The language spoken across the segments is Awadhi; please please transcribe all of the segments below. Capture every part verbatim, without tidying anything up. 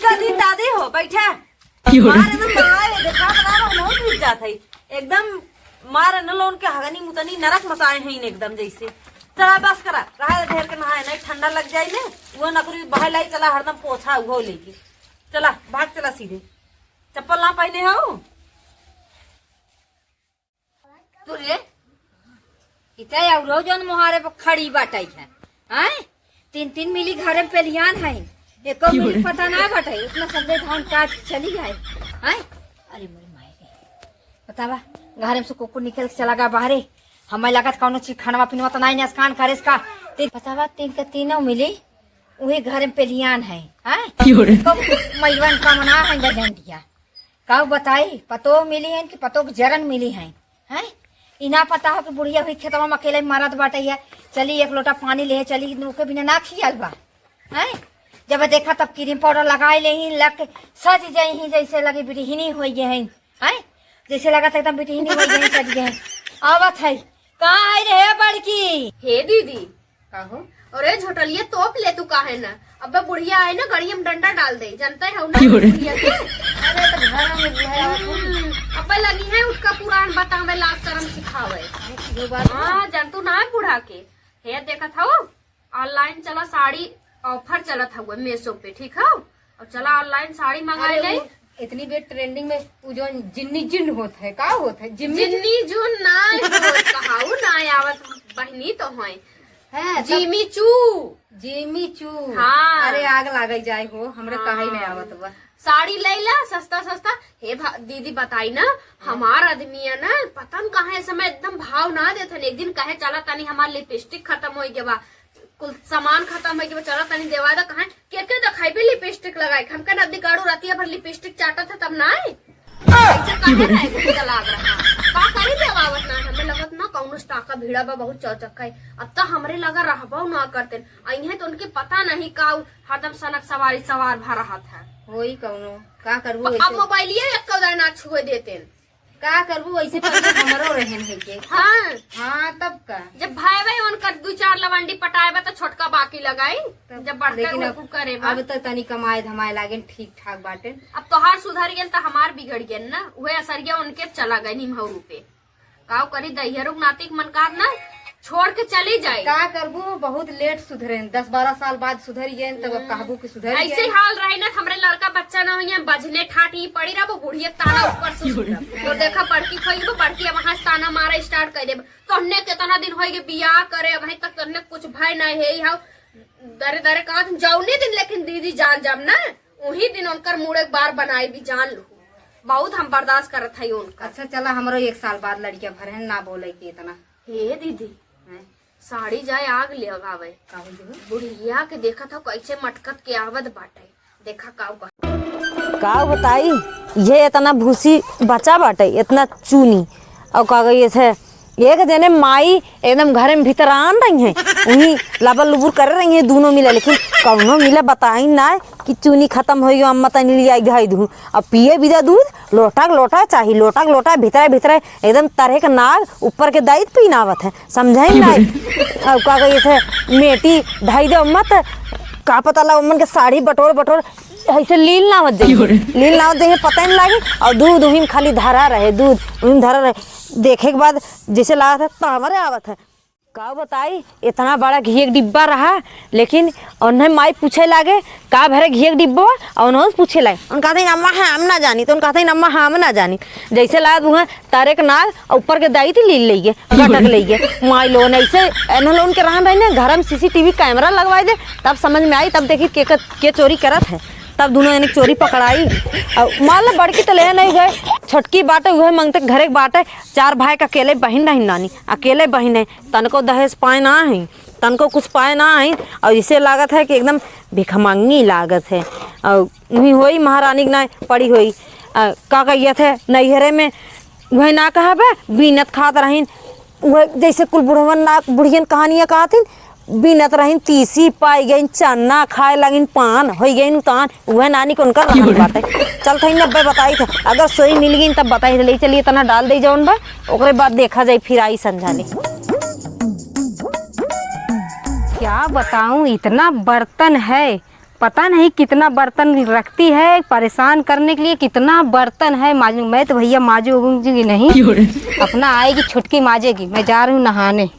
दादी, दादी हो, बैठा। मार एकदम मार, देखा बना रहा, बहुत गिर जात है। एकदम मार न लोन के हगनी मुतनी नरक मचाए हैं एकदम जैसे। चला बस करा, रहा ढेर के नहाए, नहीं ठंडा लग जाए ने। वो नकरी बहाई लाई, चला हरदम पोछा उहो लेके। चला, भाग चला सीधे। चप्पल ना पहने हो? तू रे, इता औरो जौन मोहारे पर खड़ी बाटई है, हैं? तीन तीन मिली घरे में पेलियान है, एको मिली पता ना बाटे, उतना संजय धान काट चली जाए, हैं? अरे मोरी माई रे, बतावा, घरे में से कुकुर निकल के चला गया बाहरे, हमें लगत कौनो चीज खानवा पीनवा तो नहीं नसकान करेस का? ती-, बतावा, तीन के तीनों मिली, उही घरे में पेलियान है, हैं? एको मैवन का मना है गजंडिया। काऊ बताई, पतोह मिली हैं कि पतोह के जरन मिली हैं, हैं? ई ना पता हो कि बुढ़िया हुई खेतवा में अकेले मरत बाटे है, चली एक लोटा पानी ले चली, ओके बिना ना खियाल बा, हैं? जब देखा तब क्रीम पाउडर लगाए ले ही, लग के सज जाई ही, जैसे लगे बिटिहिनी होई गए हैं, हैं? जैसे लगत एकदम बिटिहिनी होई गए हैं, सज गए हैं। आवत है, कहाँ आई रे बड़की? हे दीदी, कहो। अरे झोटलिया तोप ले तू काहे ना? अबे बुढ़िया आए ना, गड़िया में डंडा डाल दे, जनता है ना क्यों रे? बुढ़िया के? अरे तो घर में बुढ़िया आवत है। हम्म, अबे लगी है उठका पुरान बतावे, लाज शरम सिखावे। अरे, यो बात ना। हाँ, जन तू ना है बूढ़ा के। हे देखत हऊ, online चला साड़ी offer चलत हउए Meesho पे, ठीक हौ? और चला online साड़ी मंगाई अरे, ले। उ इतनी बेर trending में उ जौन जिन्नी जुन होत है, का होत है? जिम्मी जुन? जिन्नी जुन नाय होत, कहाऊ नाय आवत बहिनी तो होय। हैं, तब जिमी चू। जिमी चू। हाँ। अरे आग लागई जाए हो, हमरे हाँ। काहे नहीं आवत बा। साड़ी लैला सस्ता सस्ता। हे भा-, दीदी बताई ना, हमार आदमी है ना, पता न काहे इस समय एकदम भाव ना देत हन। एक दिन कहे चला तनी हमार lipstick खतम होइ गवा, कुल सामान खतम होइ गवा, चला तनी देवा दा। कहे के के देखाइबे lipstick लगाई, हमके नदी गाड़ू रतिया भर lipstick चाटत है तब ना आए। ऐसे काहे रहे गुस्सा लाग रहा? का करी देवावत ना, हमें लगत ना कौनो स्टाका भीड़ा बा बहुत चौचक्का है। अब तो हमरे लगा रहबो ना करते, अइहे तो उनके पता नहीं का हरदम सनक सवारी सवार भा रहत है। होई कौनो, का करबू अब वैसे? मोबाइलिया एक कौदा ना छुए देते। का करबू वैसे, पहिले हमरो रहन है के। हाँ। हाँ, तब का? जब भाई भाई उनकर दू चार लवंडी पटाए बा तो छोटका बाकी लगाई, तब जब बड़का लेकिन अब, कुल करे बा। अब तो तनी कमाए धमाए लागेन, ठीक ठाक बाटे। अब तोहार सुधर गेल तो हमार बिगड़ गेल ना, उहे असरिया उनके चला गए निमहू रूपे। काव करी, दहियरुक नातिक मन का ना छोड़ के चली जाए। का करबू, बहुत लेट सुधरेन, दस बारह साल बाद सुधर गेन, तब अब कहबू कि सुधर ऐसे ही गेन। हाल रही ना, हमरे लड़का बच्चा ना होइए, बजने ठाट ही पड़ी रहबो, बुढ़िया ताना ऊपर से सुनब। तो देखा बड़की खोई बा, बड़की अब वहां से ताना मारा start कर देब। तोहने कितना दिन होइगे बियाह करे, अबहीं तक तोहने कुछ भय नहीं है, हाउ दरे दरे कहत जौने दिन लेकिन दीदी जान जाब ना, उही दिन उनकर मूड़ एक बार बनाई भी जान लू। बहुत हम बर्दाश्त करत हई उनका। अच्छा चला, हमरो एक साल बाद लड़किया भरे ना बोले के इतना। हे दीदी, हैं? साड़ी जाए आग ले लगावे। का हो गया? बुढ़िया के देखत हो कैसे मटकत के आवत बाटे। देखा काव कहा। का बताई, ये इतना भूसी बचा बाटे, इतना चूनी। और का कहिए थे, एक जने माई एकदम घरे में भीतर आन रही हैं, वहीं लबर लुबुर कर रही हैं दोनों मिला, लेकिन कौनो मिला बताई ना कि चूनी खत्म हो गई, अम्मा तनी ले आई धाई दूँ। अब पिए बिदा दूध, लोटा के लोटा चाही, लोटा के लोटा, भीतरे भीतरे एकदम तरह के नाग ऊपर के दाइत पीनावत है, समझाई ना। अब का कहिए थे, मेटी ढाई दे अम्मा, त का पता ला उमन के साड़ी बटोर बटोर ऐसे लील नावत जाइए, लील नावत जाइए, पता ही नहीं लागे। और दूध उही में खाली धरा रहे, दूध उही में धरा रहे। देखे के बाद जैसे लागत है तावरे आवत है। का बताई, इतना बड़ा घी के डिब्बा रहा, लेकिन उन्हें माई पूछे लागे, "का भरे घी के डिब्बा?" और उन्होंने पूछे लागे, उन कहते हैं, "अम्मा, हम ना जानी।" तो उन कहते हैं, "अम्मा, हम ना जानी।" जैसे लागत वहाँ तारे के नाग और ऊपर के दाई थी लील लेइए, गटक लेइए। माई लोन ऐसे, एन्हों लोन के रहन रही ना, घर में C C T V camera लगवाई दे, तब समझ में आई, तब देखी के, के चोरी करत है, तब दोनों जने चोरी पकड़ाई। और मान लो बड़की तो ले नहीं गए, छोटकी बाटे, वह मंगते घरे के बाटे, चार भाई का अकेले बहिन रही नानी, अकेले बहिन है, तनको दहेज पाए ना है, तनको कुछ पाए ना है, और इसे लागत है कि एकदम भिखमंगी लागत है, और वही होई महारानी के ना पड़ी होई। आ, का कहिए थे नैहरे में, वह ना कहबे, बीनत खात रहीन, वह जैसे कुल बुढ़वन ना, बुढ़ियन कहानियाँ कहथिन, बीनत रहीन, तीसी पाई गईन, चन्ना खाए लगिन, पान होई गईन उतान, वह नानी के उनकर रहन बाटे। चल थई नब्बे बताई थे, अगर सोई मिल गईन तब बताई थे, ले चलिए तना डाल दे जौन बा, ओकरे बाद देखा जाई फिर आई संझा ले। क्या बताऊं, इतना बर्तन है, पता नहीं कितना बर्तन रखती है परेशान करने के लिए, कितना बर्तन है माजूंगी। मैं तो भैया माजूंगी नहीं, क्यों रे? अपना आएगी छुटकी माजेगी। मैं जा रही हूँ नहाने।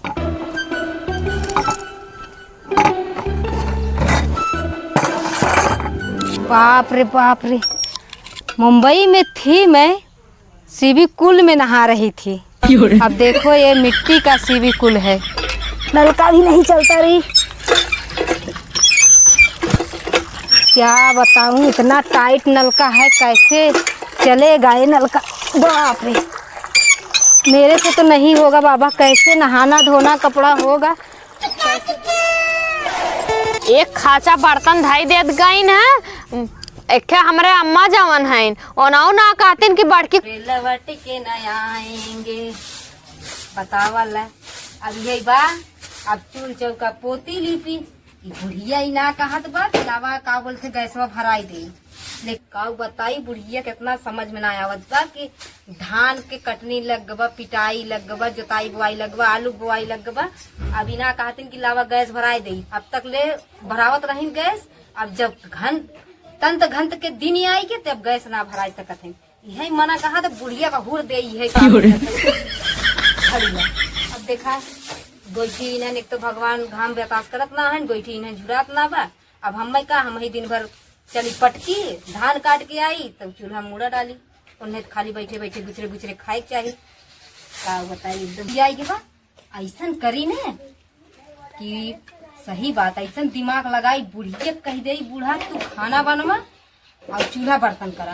बाप रे बाप रे, मुंबई में थी मैं, सीबी कुल में नहा रही थी। अब देखो, ये मिट्टी का सीबी कुल है, नलका भी नहीं चलता रही। क्या बताऊं, इतना टाइट नलका है, कैसे चलेगा ये नलका? बाप रे, मेरे से तो नहीं होगा बाबा, कैसे नहाना धोना कपड़ा होगा? एक खाचा बर्तन धई देत गइन है, एक ठे हमरे अम्मा जवन हइन, ओनहु ना कहतिन कि बड़की रे लवट के न आएंगे। बतावा ला, अब यही बा, अब चूल चौका पोती लीपी। ई बुढ़िया ई ना कहत बा कि लावा का बोलते गैसवा भराई दे। ले काऊ बताई, बुढ़िया के इतना समझ में ना आवत बा कि धान के कटनी लग बा, पिटाई लग बा, जोताई बोआई लग बा, आलू बोआई लग बा। अब ई ना कहतिन कि लावा गैस भराई दे। अब तक ले भरावत रहिन गैस, अब जब घन तंत घंत के दिन आई के, तब गैस ना भराई सकत है। इहे मना कहा तो बुढ़िया का हुर दे, इहे काम क्यों रे? करत है। घड़िया। अब देखा, गोइठी इन्हन एक तो भगवान घाम बतास करत ना हन, गोइठी इन्हन झुरात ना बा। अब हम्मे का, हम ही दिन भर चली पटकी, धान काट के आई, तब चूल्हा में मुड़ा डाली। उन्हें खाली बैठे बैठे गुचरे गुचरे खाए के चाही। का बताई, एकदम आई के बा। ऐसन करी ने कि सही बात, ऐसन दिमाग लगाई, बुढ़िया कह दे, "बूढ़ा, तू खाना बनवा और चूल्हा बर्तन करा।"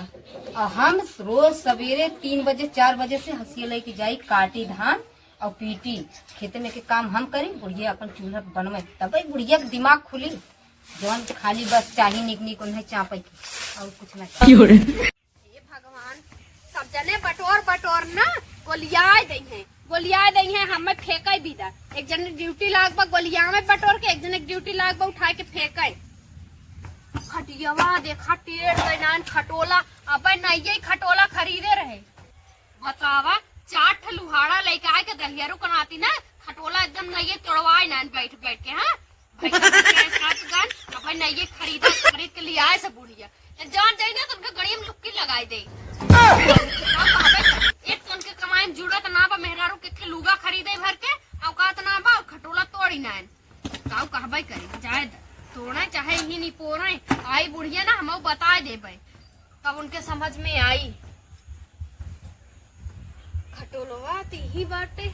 और हम रोज सवेरे तीन बजे, चार बजे से हंसिया लेके जाई, काटी धान और पीटी, खेते में के काम हम करी, बुढ़िया अपन चूल्हा बनवे, तब बुढ़िया के दिमाग खुली। जौन खाली बस चाही निक निक उन्हें चापे के, और कुछ ना चाही। क्यों रे? हे भगवान, सब जने बटोर बटोर ना गोलियाए दई हैं, गोलियाए दई हैं, हमें फेंके भी दा। एक जने ड्यूटी लाग बा गोलियावे बटोर के, एक जने ड्यूटी लाग बा उठा के फेंके। खटियावा देखा टेढ़ गई नान खटोला, अबे नइये खटोला खरीदे रहे। बतावा, चार ठे लुहाड़ा लइके आए के दहियरू कनाती ना, खटोला एकदम नइये तोड़वाए नान बैठ बैठ के, हाँ? भाई, कहाँ के साथ गन? अब भाई, नइये खरीदा, खरीद के लियाए से बुढ़िया। ए, जान जाई ना, तुमके गड़िया में लुक्की लगाई दे। अब कहबे करी, एक तो उनके कमाई में जुड़त ना बा, मेहरारू के, के लुगा खरीदे भर के, औकात ना बा, और खटोला तोड़ी ना। काऊ कहबे करी, जाए द, तोड़े चाहे ही नहीं पोरे, आई बुढ़िया ना, हमहू बताए देबे। तब उनके समझ में आई। खटोलवा त इही बाटे,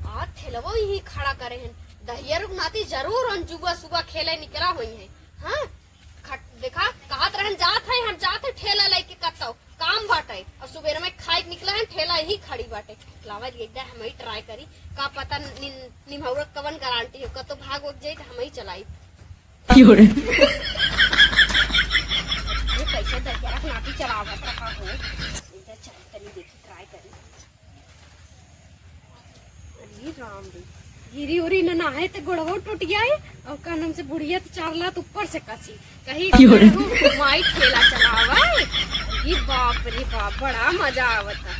आ ठेलवो इही खड़ा करे हन। दहियरू के नाती जरूर अंजुआ सुबह खेले निकरा होई हैं। हाँ, खट-, देखा, कहत रहन, "जात है, हम जात है ठेला लेके कत्तौ, काम बाटे।" और सुबेर में खाए के निकला है, ठेला इही खड़ी बाटे। लावा, एक दाए हम ही ट्राई करी, का पता निन-, निमहौरा कवन गारंटी हो, कत्तो भाग वग जाई त हम ही चलाई। क्यों रे? ये कैसे दहिया के नाती चलावत रहा हो? इधर चल, तनी देखी, ट्राई करी। अरे राम रे, गिरी उरी न नहाए त गोड़वो टूट जाए, और का नाम से बुढ़िया त चार लात ऊपर से कसी। कहीं क्यों रे? कहूँ माई ठेला चलावे। ये बाप रे बाप, बड़ा मजा आवत है।